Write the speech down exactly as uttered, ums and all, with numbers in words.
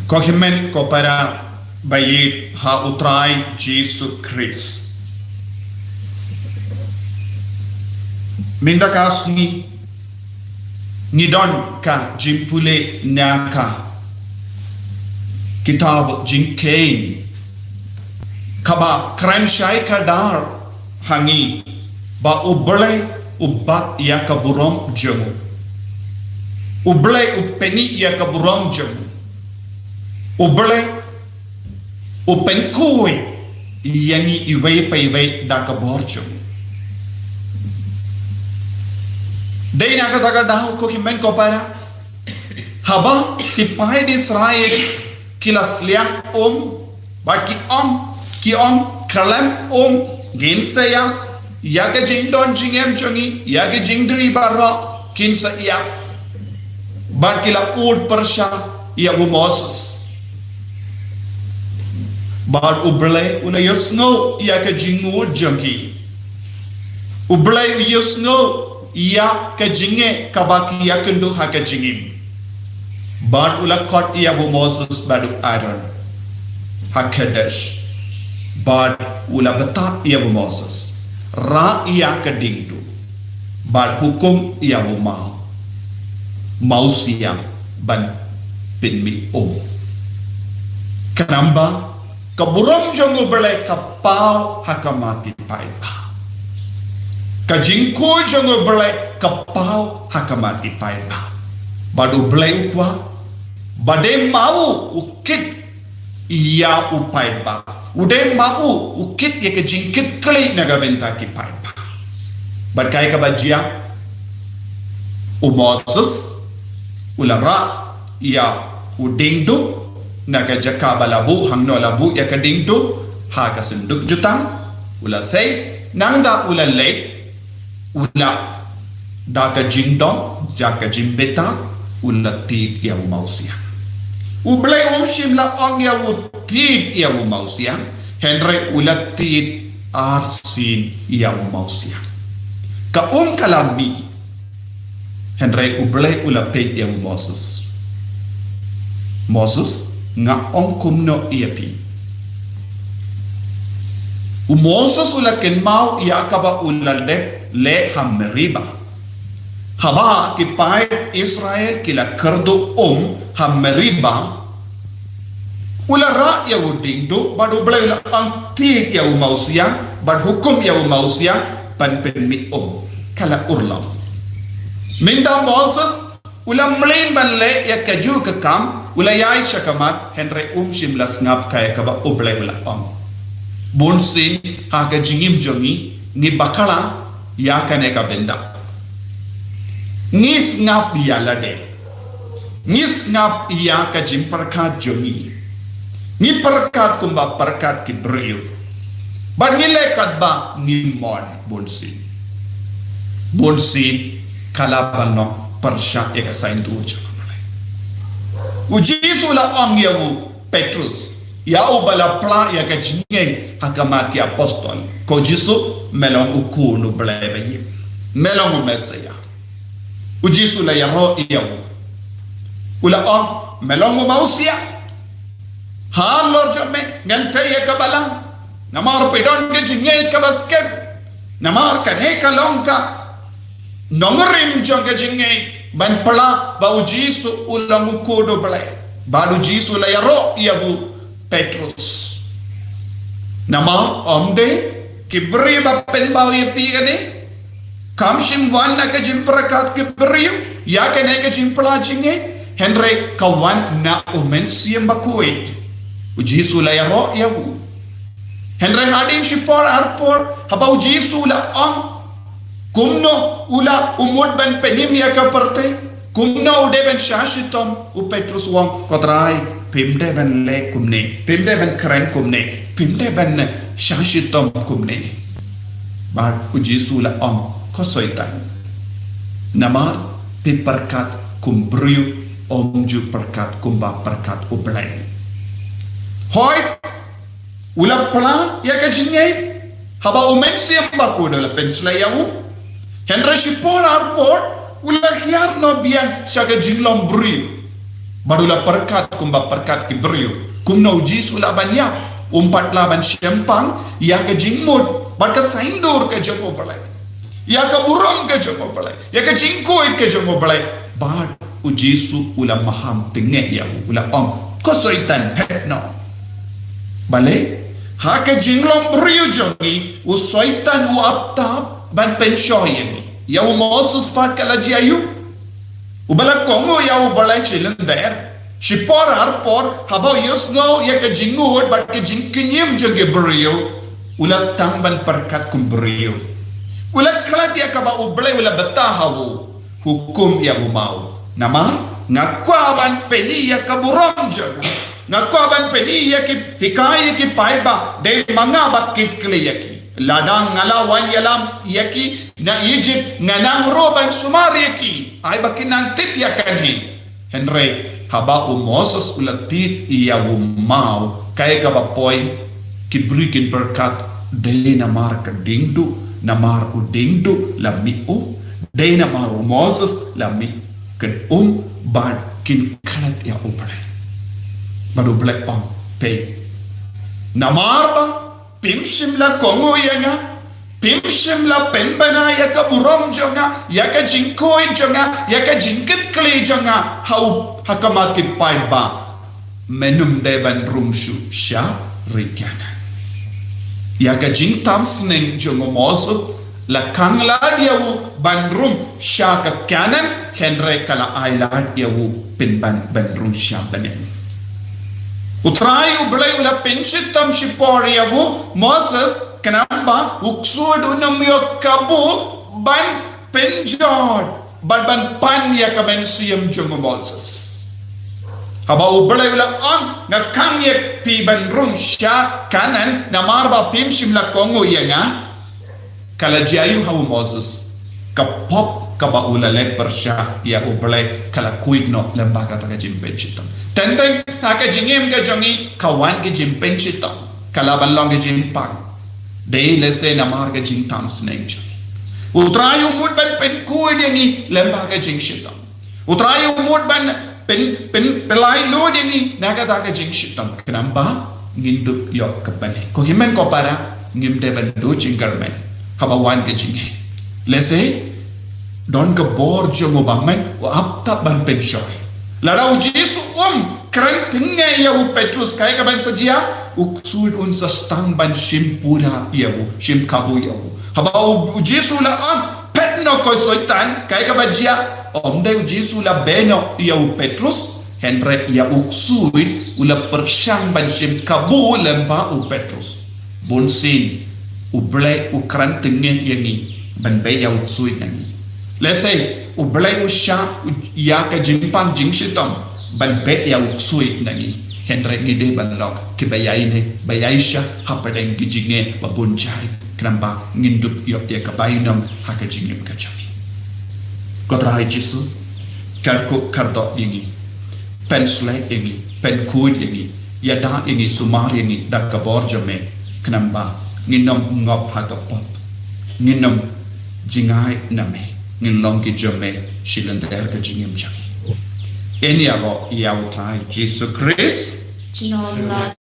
Ko hynmen ko para ba ïeit ha U Trai Jisu Khrist. Mynta ka sngi ngi don ka jingpule na ka kitab Jingkheiñ kaba kren shai kdar ha ngi ba U Blei u bat ïa ka burom jong u. U Blei u pyni ïa ka burom jong u. U Blei u pynkhuid ïa ngi iwei pa iwei da ka bor jong u. Dei na kata ka daw ko hynmen ko para, haba ki paid Israel ki la sliang um, bad ki ong, ki ong, khlem um, ngin sa ïap, ïa ka jingdon jingem jong ngi, ïa ka jingdri baroh, kin sa ïap. Bad ki la ud pyrshah ïa u Moses. Bad U Blei u la ïohsngew ïa ka jingud jong ki. U Blei u ïohsngew ïa ka jingeh kaba ki ïakynduh ha ka jingim. Bad u la khot ïa u Moses bad u Aaron ha Kadesh. Bad u la batai ïa u Moses, rah ïa ka diengduh bad hukum ïa u maw, mawsiang ban pynmih um. Khnang ba ka burom jong U Blei ka paw ha khmat ki paidbah. Ka jingkhuid jong U Blei ka paw ha khmat ki paidbah. Bad U Blei u kwah ba dei ma u u kit ïa u paidbah. U dei ma u u kit ïa ka jingkitkhlieh na ka bynta ki paidbah. Bad kaei kaba jia, u Moses u la rah ïa u diengduh na ka jaka ba la buh, hangno la buh ïa ka diengduh, ha ka synduk jutang. U la sei, nangta u la leit, u la, da ka jingdom, da ka jingbitar, u la tied ïa u mawsiang. U Blei um shym la ong ïa u tied ïa u mawsiang, hynrei u la tied arsien ïa u mawsiang. Ka um ka la mih, hynrei U Blei u la peit ïa u Moses. Moses, nga ong kumno ïa phi? U Moses u la kynmaw ïa kaba u la dep leh ha Meriba. Haba ki paid Israel ki la kyrduh um ha Meriba, u la rah ïa u diengduh, bad U Blei u la ong tied ïa u mawsiang, bad hukum ïa u mawsiang ban pynmih um. Ka la urlong. Mynta Moses u la mlien ban leh ïa kajuh ka kam, u la ïaid sha khmat, hynrei um shym la sngap kaei kaba U Blei u la ong. Bunsien ha ka jingim jong ngi, ngi bakla ïa kane ka bynta. Ngi sngap ïa lade. Ngi sngap ïa ka jingpyrkhat jong ngi. Ngi pyrkhat kumba pyrkhat ki briew. Bad ngi leh katba ngi mon, bunsien. Bunsien ka la ban long pyrshah ïa ka saiñdur jong U Blei. U Jisu u la ong ïa u Petrus, ïa uba la pla ïa ka jingngeit ha khmat ki apostol. Ko Jisu, me long u Khun U Blei ba ïeit. Me long u Messiah. U Jisu u la ïaroh ïa u. U la ong, me long u mawsiang. Halor jong me ngan tei ïa ka balang. Namar phi don ka jingngeit kaba skhem. Namar kane ka long ka nongrim jong ka jingngeit, ban pla ba u Jisu u long u Khun U Blei. Bad u Jisu u la ïaroh ïa u Petrus. Namar ym dei ki briew ba pynpaw ïa phi kane. Kam shym wan na ka jingpyrkhat ki briew ïa kane ka jingpla jingngeit, hynrei ka wan na U Mynsiem Bakhuid. U Jisu u la ïaroh ïa u. Hynrei hadien shipor arpor, haba u Jisu u la ong, kumno u la, u mut ban pynim ïa ka pyrthei, kumno u dei ban shah shitom, u Petrus u ong, ko Trai, phim dei ban leh kumne, phim dei ban kren kumne, phim dei ban shah shitom kumne. Bad u Jisu u la ong, ko Soitan, namar phi pyrkhat kum briew, ym ju pyrkhat kumba pyrkhat U Blei. Hooid, u la pla ïa ka jingngeit, haba U Mynsiem Bakhuid u la pynsleh ïa u. Hynrei shipor arpor, u la hiar noh biang sha ka jinglong briew. Bad u la pyrkhat kumba pyrkhat ki briew. Kumno u Jisu u lah ban ïap? Um pat lah ban shempang ïa ka jingmut bad ka saiñdur ka jong U Blei, ïa ka burom ka jong U Blei, ïa ka jingkhuid ka jong U Blei. Bad u Jisu u la maham tnga ïa u, u la ong, "Ko Soitan, phet noh." Balei? Ha ka jinglong briew jong ngi, u Soitan u ap tap ban pynshoi ïa ngi. Ïa u Moses pat ka la jia aïu? Uba la kohnguh ïa U Blei shi lynter, shi por ar por, haba u ïohsngew ïa ka jingngud bad ka jingkñiem jong ki briew, u la sdang ban pyrkhat kum briew. U la klet ïa kaba U Blei u la bynta ha u, hukum ïa u maw. Namar nga kwah ban pyni ïa ka burom jong nga. Nga kwah ban pyni ïa ki, hikai ïa ki paidbah, dei ma nga ba kit kli ïa ki. Lada nga la wan ïalam ïa ki na Egypt, nga nang ruh ban sumar ïa ki, ai ba kin nang tip ïa kane. Hynrei haba u Moses u la tied ïa u maw, kaei kaba poi? Ki briew kin pyrkhat, dei namar ka diengduh, namar u diengduh la mih um, dei namar u Moses la mih kin um, bad kin klet ïa U Blei. Bad U Blei ong, peit, namar ba phim shym la kohnguh ïa nga, phim shym la pynbna ïa ka burom jong nga, ïa ka jingkhuid jong nga, ïa ka jingkit kli jong nga ha u, ha khmat ki paidbah, men ym dei ban rung shuh sha ri Kanaan. Ïa ka jingtam sneng jong u Moses la khang lad ïa u ban rung sha ka Kanaan, hynrei ka la ailad ïa u pynban ban rung sha bneng. U Trai U Blei u la pynshitom shipor ïa u Moses, khnang ba u ksuid un ym ïoh kabu ban pynjot bad ban pan ïa ka mynsiem jong u Moses. Haba U Blei u la ong, nga khang ïa phi ban rung sha Kanaan, namar ba phim shym la kohnguh ïa nga, ka la jia aïu ha u Moses? Ka pop kaba u la leh pyrshah ïa U Blei ka la khuid noh lyngba kata ka jingpynshitom. Teng teng ha ka jingim ka jong ngi ka wan ka jingpynshitom, ka lah ban long ka jingpang. Dei lehse namar ka jingtam sneng jong ngi. U Trai u mut ban pynkhuid ïa ngi lyngba ka jingshitom. U Trai u mut ban pyn, pyn, pynlait lut ïa ngi na kata ka jingshitom, khnang ba ngin dup ïoh ka bneng. Ko hynmen ko para, ngim dei ban duh jingkyrmen haba wan ka jingeh. Lehse don ka bor jong u bymman, u ap tap ban pynshoi. Lada u Jisu um kren tnga ïa u Petrus, kaei kaban sa jia? U ksuid un sa sdang ban shim pura ïa u, shim kabu ïa u. Haba u, u Jisu la ong, phet noh ko Soitan, kaei kaba jia? Ym dei u Jisu la beh noh ïa u Petrus, hynrei ïa u ksuid u la pyrshang ban shim kabu lyngba u Petrus. Bunsien U Blei u kren tnga ïa ngi ban beh ïa u ksuid na ngi. Lehse U Blei u shah ïa ka jingpang jingshitom ban beh ïa u ksuid na ngi. Hynrei ngi dei ban long kiba ïai ne, ba ïai shah hapdeng ki jingeh ba bun jait, khnang ba ngin dup ïoh ïa ka bainong ha ka jingim ka jong ngi. Ko Trai Jisu, kyrkhu kyrdoh ïa ngi. Pynshlei ïa ngi, pynkhuid ïa ngi, ïada ïa ngi, sumar ïa ngi da ka bor jong me, khnang ba ngin ym ngop ha ka pop, ngin ym jngai na me, ngin long ki jong me shi lynter ka jingim jong ngi. Ïa ngi ïaroh ïa u Trai Jisu Khrist. Jingïaroh.